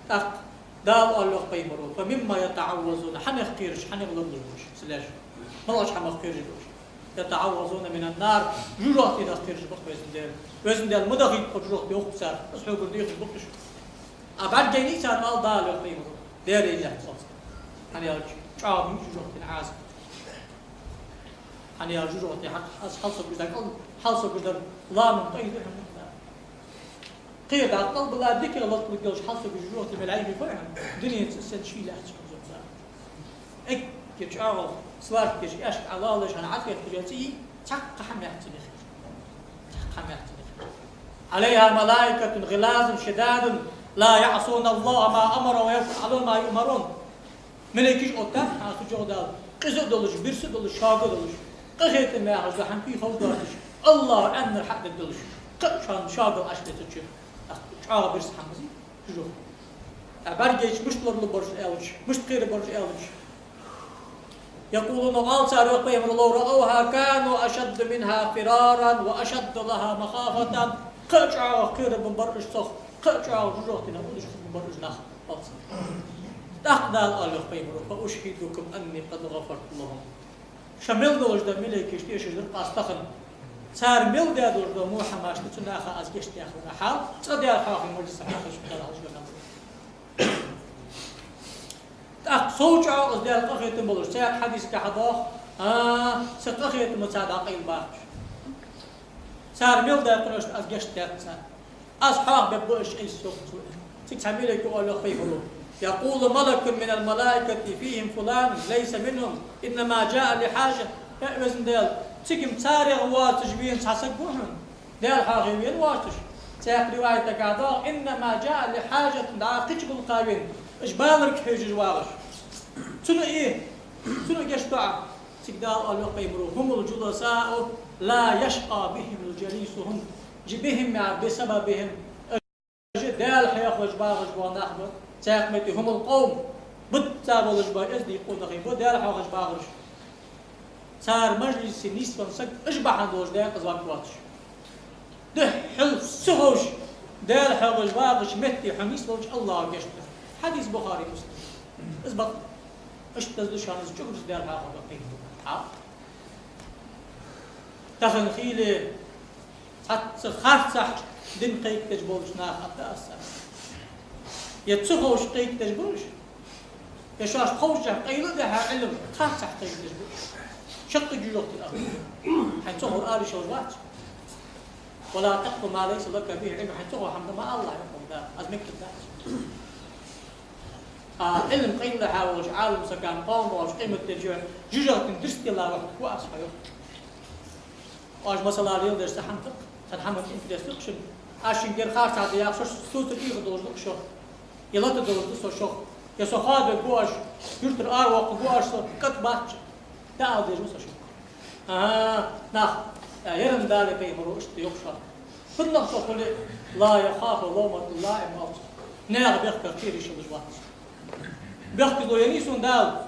ТӀаккха Дала аьлар, йоах пайхамаро: «فمما يتعوذون». Хьанах кхераш, хьанах ларлуш ба уж, са лаьш? Малаш хӀамах кхераш ба уж? «يتعوذون من النار». ЖожагӀатенах кхераш ба уж, Везан Даьла. Везан Даьла, ма дахийта тхо жожагӀате, йоах цар. Аз хьогара дехаш ба уж. А бӀаргайча царна, аьлар Дала, йоах пайхамаро, дерригаш лаьтташ хул царна. ХӀана аьлча чӀоагӀа ба жожагӀатен Ӏазап. ХӀана аьлча жожагӀате хьакъ, аз хьалсагӀа гуш дар кӀал, хьалсагӀа гуш дар ламан къайла да хьона. Кхера дӀакъалбала дикагӀа латталургйолаш хьалсагӀа гуш жожагӀате мел Ӏайхе хой хьона, дунен цӀа сен ший лаьтташ хул царна. Эггара чӀоагӀа сварка деш, аьшка Ӏалалаш хьона Ӏатехкаш я цӀий, цхьаккха хӀама яц цунах. Цхьаккха хӀама яц цунах. «عليها ملائكة غلاظ شداد لا يعصون الله ما أمرهم ويفعلون ما يؤمرون». Малейкаш оттар хьона цу чу, йоах Дала, къиза а долаш, бирса а долаш, шога а долаш. Къахетам яхаш дола хӀама кхы ховш доацаш, АллахӀа аьннар хьадергдолаш. Кхы а шоана шога Ӏаш бецача, чӀоагӀа бирса хӀама ба из жожагӀате. А бӀаргайча мишта ларлургбар уж аьлча, мишта кхераргбар уж аьлча, يقولون, оал цар, йоах пайхамаро: «لو رأوها كانوا أشد منها فرارا وأشد لها مخافة». Кхы а чӀоагӀа кхераргбар уж цох, кхы а чӀоагӀа жожагӀатенах удаш хургбар уж нах, оал цар. ТӀаккха Дала аьлар, йоах пайхамаро: «فأشهدكم أني قد غفرت لهم». Шо мел долаш дола малейкаш тешаш дар аз тахан. Цар мел даь долаш дола во хӀамаш да цу наха аз гешт даь хилара хьал, цкъа Даьла хьоахаве мажлиса хьахезача Дала хьалхашка хьалха. ТӀаккха сов чӀоагӀа из Даьла къахетам болаш, цхьаькха хьадисага хьадоагӀа, а, са къахетамца дӀакъайлабахаш. Цар мел даь къинош аз гешт даьд царна. Аз хьоахабергба уж, айса, йоах цо. Цига цхьа малейко оал, йоах пайхамаро: «يقول ملك من الملائكة: فيهم فلان ليس منهم، إنما جاء لحاجة». Э, Везан Даьла, цига-м царех воацаш вена цхьа саг ва хьона. Даьла хьоахаве вена воацаш. Цхьаькха риваятага доагӀа: «إنما جاء لحاجة», дӀа кхыча гӀулакха вена, уж баларга хьежаш вагӀаш. Цунна а, цунна а гешт ду Ӏа. Цига Дала аьлар, йоах пайхамаро: «هم الجلساء لا يشقى بهم جليسهم». Жи бихӀим яр, бе саба бихӀим. Уж Даьла хьоахавеш багӀаш бола нах ба. Цхьаькха метте: «هم القوم». Бутт ца болаш ба, эздий къонахий ба Даьла хьоахавеш багӀараш. Цар мажлисе нийсвенна саг уж бахьан долаш декъаза варгвоацаш. Духхьал ца ховш, Даьла хьоахавеш вагӀача метте хьо нийсвелча, АллахӀа гешт ду. Хьадис Бухари, Муслим. Из бакъ. Иштта деза да шоана из чӀугӀарца Даьла хьоахавар бакъ. Хьа? Тахан хийла цхьацца харцахьа дин кхайкадеш болча наха атта аз царна. Е ца ховш кхайкадеш ба уж, е шоашта ховшшехь къайла а дехьа, Ӏилма харцахьа кхайкадеш ба уж. Шаккхе жожагӀате а. Хьайна ца ховр ала йиш йолаш вац. «ولا تقف ما ليس لك به علم», хьайна ца ховр хӀама ма алалахь, йоах Дала. Аз мегаш дац. А Ӏилма къайладаь волаш, Ӏалам саг, къовсам болаш, къематдийнахьа жожагӀатен дирст тӀа вахаргва аз хьо, йоах. Оаш масала леладеш цхьа хӀама да, цхьан хӀаман интерес да шун. Аз шуга ер харцахьа де яхаш, шоаш цу тӀа тӀехьа долаш да шо. Е лата долаш да со шох. Е со хоадергва оаш, юртара аравоаккхаргва оаш со, кӀат бац. ДӀаала дезаш ва со шуга. А, нах, а, ер-м Даьла пайхамаро иштта йоах шоана. ХӀанз цо хуле, لا يخاف لومة لائم оал цо. Наьха бехках кхераш хилаш вац. Бехказло еннай сона Дала.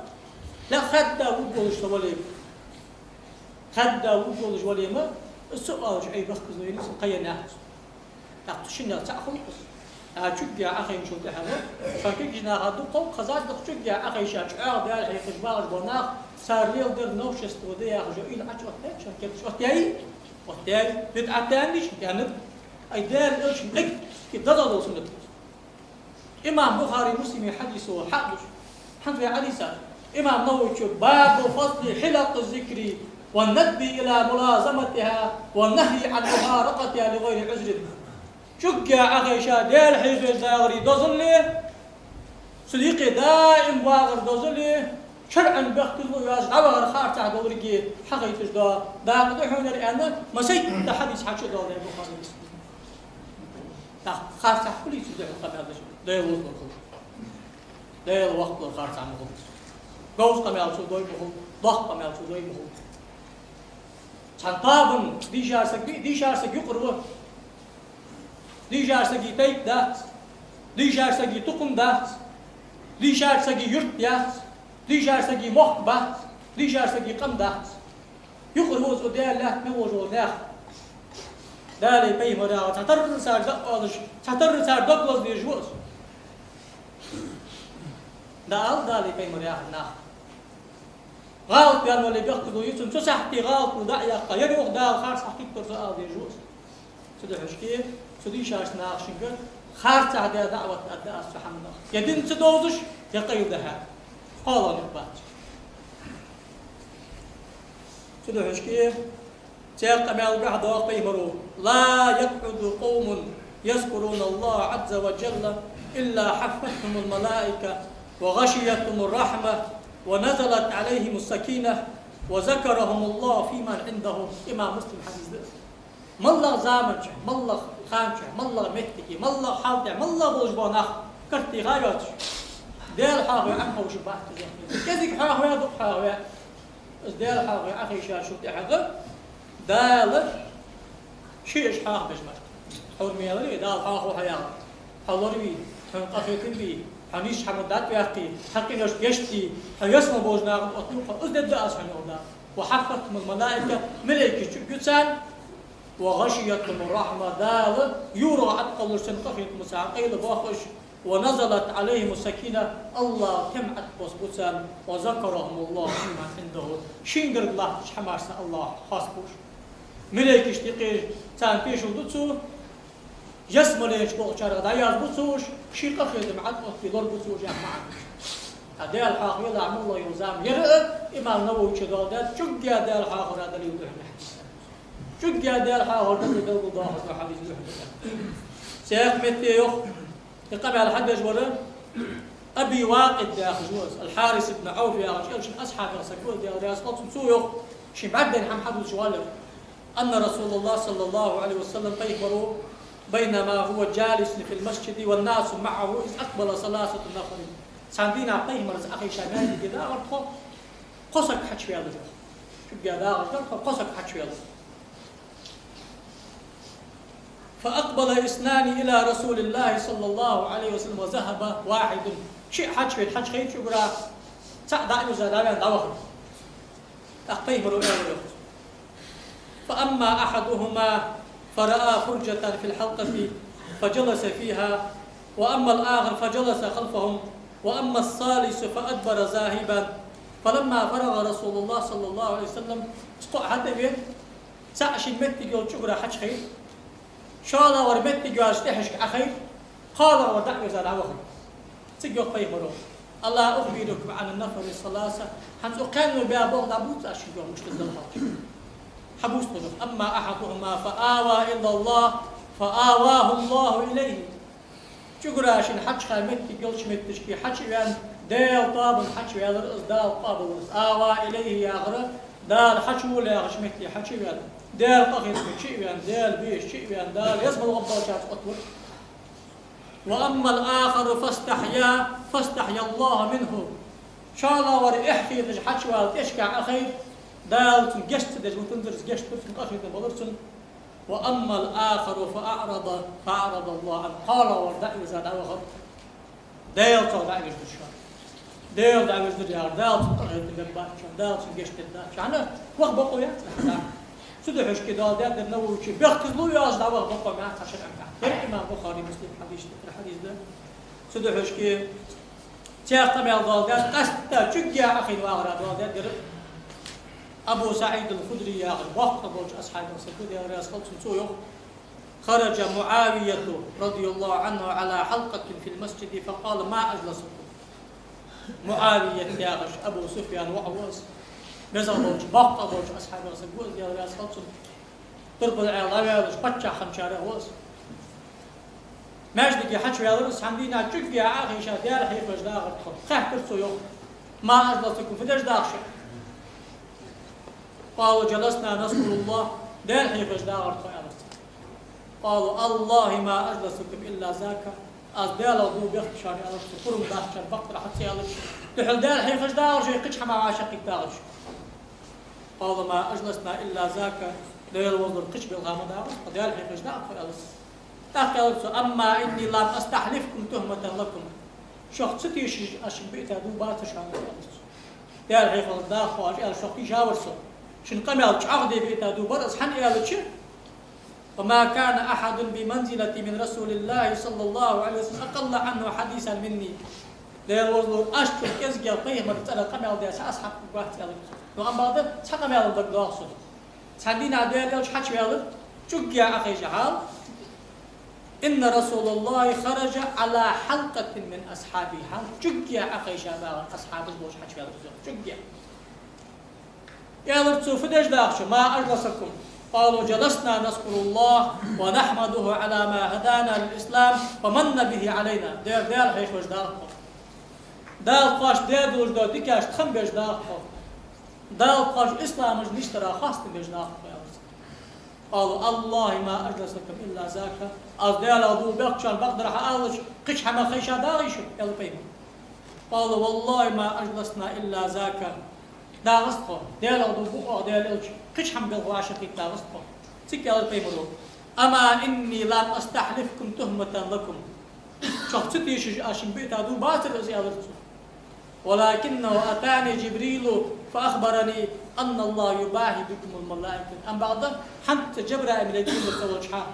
Лакха хадда вугаргволаш со вале. Хадда вугаргволаш вале-м, из ца оалаш, Ӏа бехказло еннай сона кхы еннаяц. ТӀаккха цу шиннех цаӀ хул-кх из. А чугге Ӏохайначул тӀехьагӀа, шоана кагийча наха дукха хаза дукха чугге Ӏохайша, чӀоагӀа Даьла хьехаш багӀаш бола нах, цар леладер новшество да яхаш, уйла Ӏочуоттадаьд шоана, керташ оттаяьй, оттаяьй, бидӀат даьннадий, даьннад. Ай Даьла Элчан кхы дозал суннат. Имам Бухари, Муслима хьадисо хьадувц. ХӀанз вай хьадис да. Имам Нававийс: باب فضل حلق الذكر والندب إلى ملازمتها والنهي عن مفارقتها لغير عذر. Чугге Ӏохайша Даьла хьехаш багӀара дозал, цу юкъе даим багӀара дозал, шарӀан бехказло йоацаш дӀавахар харцахьа долга хьахайташ да, дакъа да хьона ер аьнна, массайтта хьадис хьачудоаладаьд Бухари, Муслима. ТӀаккха харцахьа хулий цу духьа къамаьл деш? Даьла воккхалца хул. Даьла воккхалца харцахьа ма хул. Говза къамаьл цо дой ма хул, доккха къамаьл цо дой ма хул. Цхьан тоабан дийшача сага, дийшача сага юкъара ва. Дийшача сага тайпа дац. Дийшача сага тукхам дац. Дийшача сага юрт яц. Дийшача сага мохк бац. Дийшача сага къам дац. Юкъара ва из Даьла лаьтта мел волаш вола нах. Даьлеи пайхамареи цхьатарра цар дӀаоалаш, цхьатарра цар дог лазадеш ва из. ДӀаала Даьлеи пайхамареи нах. ГӀалат ваьнна вале бехказло я цун, цу сахьте гӀалат ва дӀа а яьккха, ер йоах Дала харцахьа кхийтар со ала дезаш ва из. Цудухьа шке, цу дийшача наха шийга харцахьа даь даӀват аргда аз цу хӀаманах. Е дин ца довзаш, е къайладахьа. КхоалагӀа никъ бац. Цудухьа шке, цхьаькха къамаьл гахь доагӀа пайхамаро: لا يقعد قوم يذكرون الله عز وجل إلا حفتهم الملائكة وغشيتهم الرحمة ونزلت عليهم السكينة وذكرهم الله فيمن عنده. Имам Муслима хьадис да. МоллагӀа заман чу, моллагӀа хана чу, моллагӀа моттиге, моллагӀа хьал тӀа, моллагӀа болаш бола нах картига йоацаш, Даьла хьоахаве Ӏомховшабац уж. КӀезига хьоахаве, дукха хьоахаве, из Даьла хьоахаве Ӏохайшачул тӀехьагӀа Дала ший уж хьоахабеш мара. Хьо мел вий, Дала хьоахаву хьо яхаш. Хьо лорвий, хьона къахетам бий, хьо нийсача хӀаман датӀаваьккхий, хьа къинош гешт дий, хьо ялсмала болча нахах оттаву хьо, из дергда аз хьона, йоах Дала. وحفتهم الملائكة, малейкаш чугйу царна, وغشيتهم الرحمة, Дала юргӀа Ӏаткъалуш цун къахетамца къайлабоах уж, ونزلت عليهم السكينة, АллахӀа тем Ӏаткъоссабу царна, وذكرهم الله فيمن عنده, шийгара латтача хӀамашца АллахӀа хоастабу уж. Малейкашта юкъе царна тешал ду цо, ялсмале чу болчарга дӀаязбу цо уж, ший къахетам Ӏаткъоттабе лорабу цо уж яха маӀан. ХӀа, Даьла хьоахаве моллагӀа йола зама яр а, имам Нававийс доаладаьд, чугге Даьла хьоахавара далил да хьона. Чугге Даьла хьоахавара далил белгалдоахаш да хьадис да хьона. Цхьаькха метте йоах, из къамаьл хьадеш вар Аби Вакъид яхаш ва из, Аль-Хьарис ибн Ӏавф яхаш, Элчан асхьабех саг ва из, Даьла раьза хилва цунна, цо йоах, шийна бӀаргадайна хӀама хьадувцаш воаллар. أن رسول الله صلى الله عليه وسلم, пайхамаро, بينما هو جالس في المسجد والناس معه إذ أقبل ثلاثة نفر. Цхьан дийнахьа пайхамарца Ӏохайша маьждиге дагӀар тхо, кхо саг хьачуваьлар. Чугге дагӀаш дар тхо, кхо саг хьачуваьлар. فأقبل اثنان إلى رسول الله صلى الله عليه وسلم وذهب واحد. Шиъ хьачувена, хьачухайра чугара, цаӀ дӀа а юза, дӀавена дӀавахар. ТӀаккха пайхамаро аьлар йоах: فأما أحدهما فرأى فرجة في الحلقة فجلس فيها، وأما الآخر فجلس خلفهم، وأما الثالث فأدبر ذاهبا. فلما فرغ رسول الله صلى الله عليه وسلم, цкъа хьатӀавена, цаӀ ший моттиг йолча чугара хьачухайра, шоллагӀвар моттиг йоацаш тӀехьашка Ӏохайра, кхоалагӀвар дӀа а веза дӀавахар. Цига йоах пайхамаро: ألا أخبركم عن النفر الثلاثة؟ ХӀанз укх кхаьннех баь болх дӀабувций аз шуга, йоах, мишта да хьалча? Хьабувца тхона. أما أحدهما فآوى إلى الله فآواه الله إليه. Чугара шийна хьачухай моттиг йолча моттигашка хьачу а ваьнна, Даьла тоабанна хьачуваьлар из, Дала къоабалвар из. آوى إليه яхар, Дала хьачувола яхача метте хьачу а ваьнна, Даьла къахетама чу а ваьнна, Даьла беса чу а ваьнна, Дала ялсмала гӀоргболчарца оттавир. وأما الآخر فاستحيا فاستحيا الله منه. ШоллагӀвар эхь хеташ хьачувала тӀехьашка Ӏохайра, Дала цунна гешт ца деш вутанзар из, гешт дир цунна, къахетам балар цунна. وأما الآخر فأعرض، فأعرض الله عنه. КхоалагӀвар дӀавийрза дӀавахар. Дала цох дӀавийрзар шоана. Дала дӀавийрзар яхар, Дала цунна къахетам бергбац шоана, Дала цунна гешт дергдац шоана. Ваха бокъо яц цунна. Цудухьа шки Дала даьд дар Нававийс, бехказло йоацаш дӀаваха бокъо яц цхьа шарӀан тӀа. Ер имам Бухари, Муслим хьадис, хьадис да. Цудухьа шки цох къамаьл Дала даьд, къаьстта чӀугге Ӏохайна вагӀара Дала даьд дар. Абу СаӀид ал-Худри яхаш боккха болча асхьабех саг ва, Даьла раьза хилва цунна, цо йоах: خرج معاوية رضي الله عنه على حلقة في المسجد فقال: ما أجلسكم؟ МуӀавият яхаш Абу Суфьяна воӀ ва из. Веза болча, боккха болча асхьабех саг ва из, Даьла раьза хилва цунна. Турпал Ӏаьлас дӀаваьлча, паччахьалкхенчарех ва из. Маьждиге хьачуваьлар из, цхьан дийнахьа чӀугге Ӏохайша, Даьла хьехавеш дагӀар тхо. Хаьттар цо, йоах: ما أجلسكم, фу деш дагӀа шо? قالوا: جلسنا نذكر الله, Даьла хьехавеш дагӀар тхо, аьлар цар. قالوا: والله ما أجلسكم إلا ذاك. Аз Даьлах дув бехк шоана, аьлар цо, пурам бац шоана, бакъдар хьа ца аьлар. Духьал Даьла хьехавеш дагӀар шо, кхыча хӀамах вӀашагӀкхийтта дагӀар шо. قالوا: ما أجلسنا إلا ذاك. Даьла возалур кхыча белха ма дагӀар тхо, Даьла хьехавеш дагӀар тхо, аьлар цо. ТӀаккха аьлар цо: أما إني لم أستحلفكم تهمة لكم. Шох ца тийшаш аз шуга биъта дув бацар шоана, аьлар цо. Даьла хьехавеш дагӀа тхо аьлча, шох тийша вар со. Шун къамаьл чӀоагӀде биъта дув бар аз, хӀана аьлча: وما كان أحد بمنزلتي من رسول الله صلى الله عليه وسلم أقل عنه حديثا مني. Даьла возалур, аз шул кӀезигагӀа пайхамара цӀерах къамаьл даь цхьа асхьаб вац, аьлар цо. Ну, амма бакъда цхьа къамаьл дагадоагӀа сона. Цхьан дийнахьа Даьла Элча хьачуваьлар, чӀугге Ӏохайша хьал. إن رسول الله خرج على حلقة من أصحابه. Хьал чӀугге Ӏохайша багӀар асхьабаш болча хьачуваьлар из, чӀугге. Аьлар цо: фу деш дагӀа шо? ما أجلسكم؟ قالوا: جلسنا نذكر الله ونحمده على ما هدانا للإسلام ومن به علينا. Дера, Даьла хьехавеш дагӀа тхо. Дала тхоашта даь долаш дола дикаш тхам беш дагӀа тхо. Дала тхоаш исламах нийсдара хоастам беш дагӀа тхо, аьлар цо. قالوا: والله ما أجلسكم إلا ذاك. Аз Даьлах дув бехк шоана, бакъдар хьа аьлча, кхыча хӀамах хайша дагӀий шо, аьлар пайхамара. قالوا: والله ما أجلسنا إلا ذاك. ДагӀац тхо, Даьлах дув буъ оаха, Даьла Элча, кхыча хӀама белха вӀашагӀкхийтта дагӀац тхо. Цига аьлар пайхамара: أما إني لم أستحلفكم تهمة لكم. Шох ца тийшаш аз шуга биъта дув бацар аз, аьлар цо. ولكنه أتاني جبريل فأخبرني أن الله يباهي بكم الملائكة. Амма бакъда хӀанз Жабраил малейк венавар со волча хана: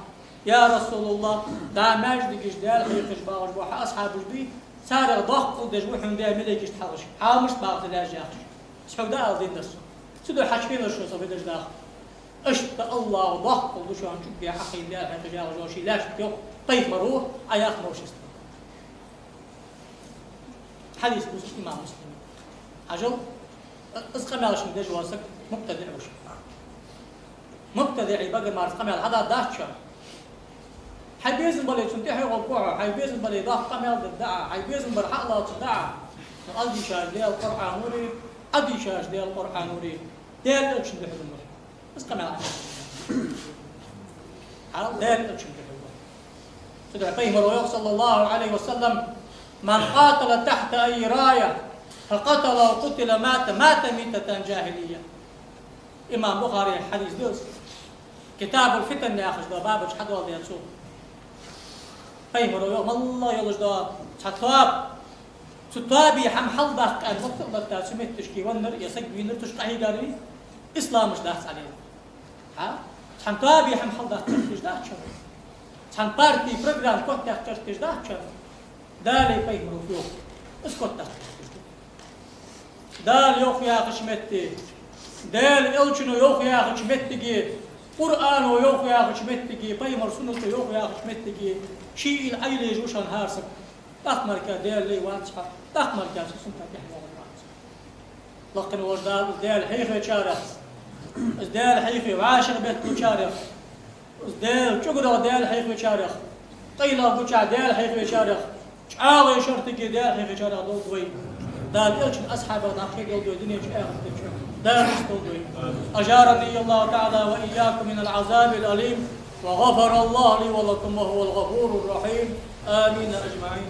я РасулаллахӀ, дӀа маьждигаш Даьла хьехаш багӀаш бола хьа асхьабаш бий, царех доккхал деш ва хьона Даьла малейкашта хьалхашка, хьа мишта багӀа ца лаьржа яхаш. Из хьога дӀаала деннадар со. Цудухьа хьачувенавар шо со, фу деш дагӀа. Иштта АллахӀа доккхал ду шоана чӀугге Ӏохайна Даьла хьехаш багӀаш бола ший лаьшта, йоах пайхамара, Ӏа яхаш мовшест. Хьадис бувц имам Муслима. Хьажал, из къамаьл шийна деш вола саг мубтадиӀ ва шоана. МубтадиӀий багара мара из къамаьл хьадаьдац шоана. Хьай безам бале цунна тӀехьа гӀоргва хьо, хьай безам бале доккха къамаьл дергда Ӏа, хьай безам бар хьалоацаргда Ӏа. Но Ӏа дийшача Даьла Къуръано ри, Ӏа дийшача Даьла Къуръано ри, Даьла Элчана духьала ма ри. Из къамаьл Ӏа. Хьал Даьла Элчана духьала ма ри. Цудухьа пайхамара йоах, صلى الله عليه وسلم: من قاتل تحت أي راية فقتل أو قتل مات، مات ميتة جاهلية. Имам Бухарий хьадис да из. Китабул-Фитан яхаш дола баба чу хьадоаладаьд цо. Пайхамара йоах, маллагӀа йолаш дола цхьа тоаба, цу тоабий хӀама хьалдаккха аьнна, моттиг латта цу метташка веннар, е саг вийнар, цу чу къахьийгар вий, исламаш дац Ӏа лела. ХӀа? Цхьан тоабий хӀама хьалдаккха гӀерташ дац шоана. Цхьан партий программа котдаьккха гӀерташ дац шоана. Далеи пайхамарои фу йоах, из котдаккха гӀерташ да. Дала йоах яхача метте, Даьла Элчано йоах яхача меттиге, Къуръано йоах яхача меттиге, пайхамара суннато йоах яхача меттиге, ший уйла Ӏойилла езаш ва шоана хӀара саг. ТӀаккха мара Даьла лай вац хьо, тӀаккха мара цу суннатах тӀехьа воагӀаш вац. Лакхе волча Дала из Даьла хьехавечарех, из Даьла хьехаве вӀашагӀбетталучарех, из Даьла чӀугарах Даьла хьехавечарех, къайлагӀа гучахь Даьла хьехавечарех, чӀоагӀа шортиге Даьла хьехавечарех долда вай. Дала Элчан асхьабех нах шоай долда вай дунен чу, ахарта чу. Дала из долда вай. أجارني الله تعالى وإياكم من العذاب الأليم، وغفر الله لي ولكم، وهو الغفور الرحيم. آمين أجمعين.